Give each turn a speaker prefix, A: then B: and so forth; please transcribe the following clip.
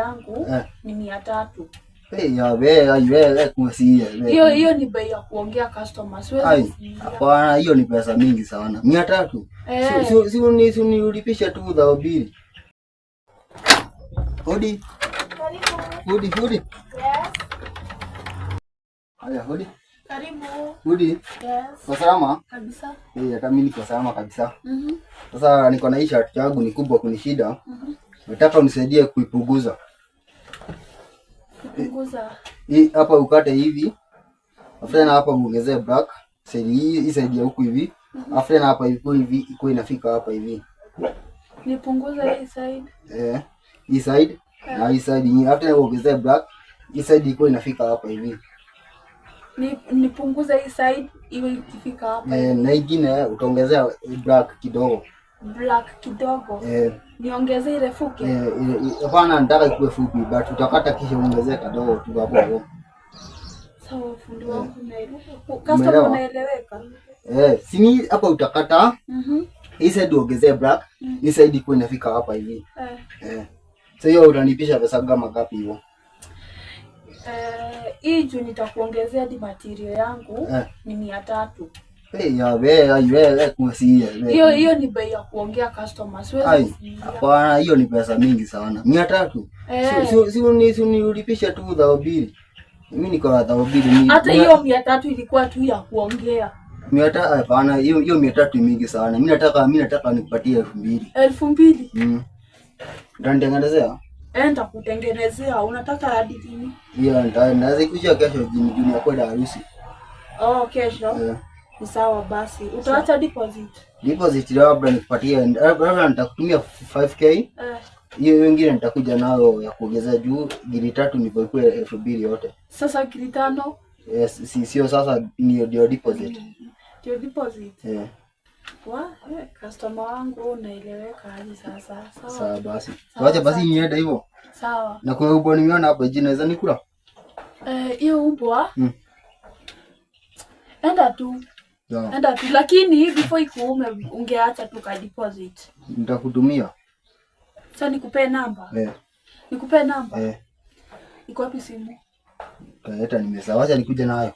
A: Yangu
B: Eh.
A: ni 300.
B: Hey, ya we, ai we, kusia.
A: Hiyo hiyo ni bei ya kuongea customer. Siwezi
B: Ai,
A: kufungia.
B: hapana, hiyo ni pesa mingi sana. 300.
A: Eh.
B: Si uniulipisha tu 2000. Hodi,
A: Karibu.
B: Hodi, hodi.
A: Yes.
B: Haya, hodi.
A: Karibu.
B: Hodi.
A: Yes.
B: Kwa salama?
A: Kabisa.
B: Eh, hata mimi niko salama kabisa. Sasa niko na hii shirt yangu ni kubwa kunishida. Nataka unisaidie kuipunguza.
A: Kupunguza.
B: Hii hapa ukate hivi. Alafu tena hapa uongezee black. Side hii, hii side ya huku hivi. Alafu tena hapa iko hivi, iko inafika hapa hivi.
A: Nipunguze hii side.
B: Eh, hii side na hii side nyingine. Alafu tena uongezee black. Hii side iko inafika hapa hivi.
A: Nipunguze hii side iwe ikifika hapa.
B: Eh, na ingine utaongezea black kidogo.
A: Black kidogo.
B: Eh,
A: Niongeze irefuke.
B: eh, hapana, nataka ikuwe fupi but utakata kisha uongezee kadogo tu hapo hapo.
A: Sawa, fundi wangu, unaelewa. Customer,
B: Umeelewa?
A: unaeleweka.
B: Eh, sini hapa utakata hii side uongezee black, hii side ikuwe inafika hapa hivi.
A: Eh.
B: Eh. So hiyo utanipisha pesa kama ngapi hivyo?
A: Eh, hii juu nitakuongezea hadi material yangu
B: Eh.
A: ni 300.
B: Hey, ya we, ai we, kusia.
A: Hiyo hiyo ni bei ya kuongea customer. Siwezi
B: Ai,
A: kufungia.
B: hapana, hiyo ni pesa mingi sana. 300.
A: Eh.
B: Si uniulipisha tu 2000. Mimi niko na 2000 mimi.
A: Hata hiyo 300 ilikuwa tu ya kuongea.
B: 300, hapana, hiyo hiyo 300 ni mingi sana. Mimi nataka nikupatie 2000.
A: 2000.
B: Utanitengenezea?
A: Eh, nitakutengenezea. Unataka hadi lini?
B: Hiyo naweza kuja kesho jini juni ya kwenda harusi.
A: Oh, kesho.
B: Eh.
A: Ni sawa basi. Utaacha deposit.
B: Deposit labda nikupatie, labda nitakutumia 5K.
A: Eh,
B: Hiyo hiyo ingine nitakuja nayo ya kuongezea juu giri tatu ndivyo ikuwe 2000 yote.
A: Sasa giri tano
B: Yes, si sio sasa ni ndio deposit.
A: Ndio deposit.
B: Eh,
A: Wa, customer wangu unaeleweka aje sasa? Sawa.
B: Sawa basi.
A: Sawa,
B: Wacha basi
A: asante.
B: niende hivyo.
A: Sawa.
B: Na kuna ubwa nimeona hapa jina naweza nikula.
A: Eh, hiyo umbwa enda tu.
B: Sawa.
A: Enda tu, lakini before ikuume ungeacha tu ka deposit.
B: Nitakutumia.
A: Sasa nikupee namba?
B: Eh,
A: Nikupee namba?
B: eh.
A: Iko wapi simu?
B: Kaleta nimesahau. Wacha nikuje nayo.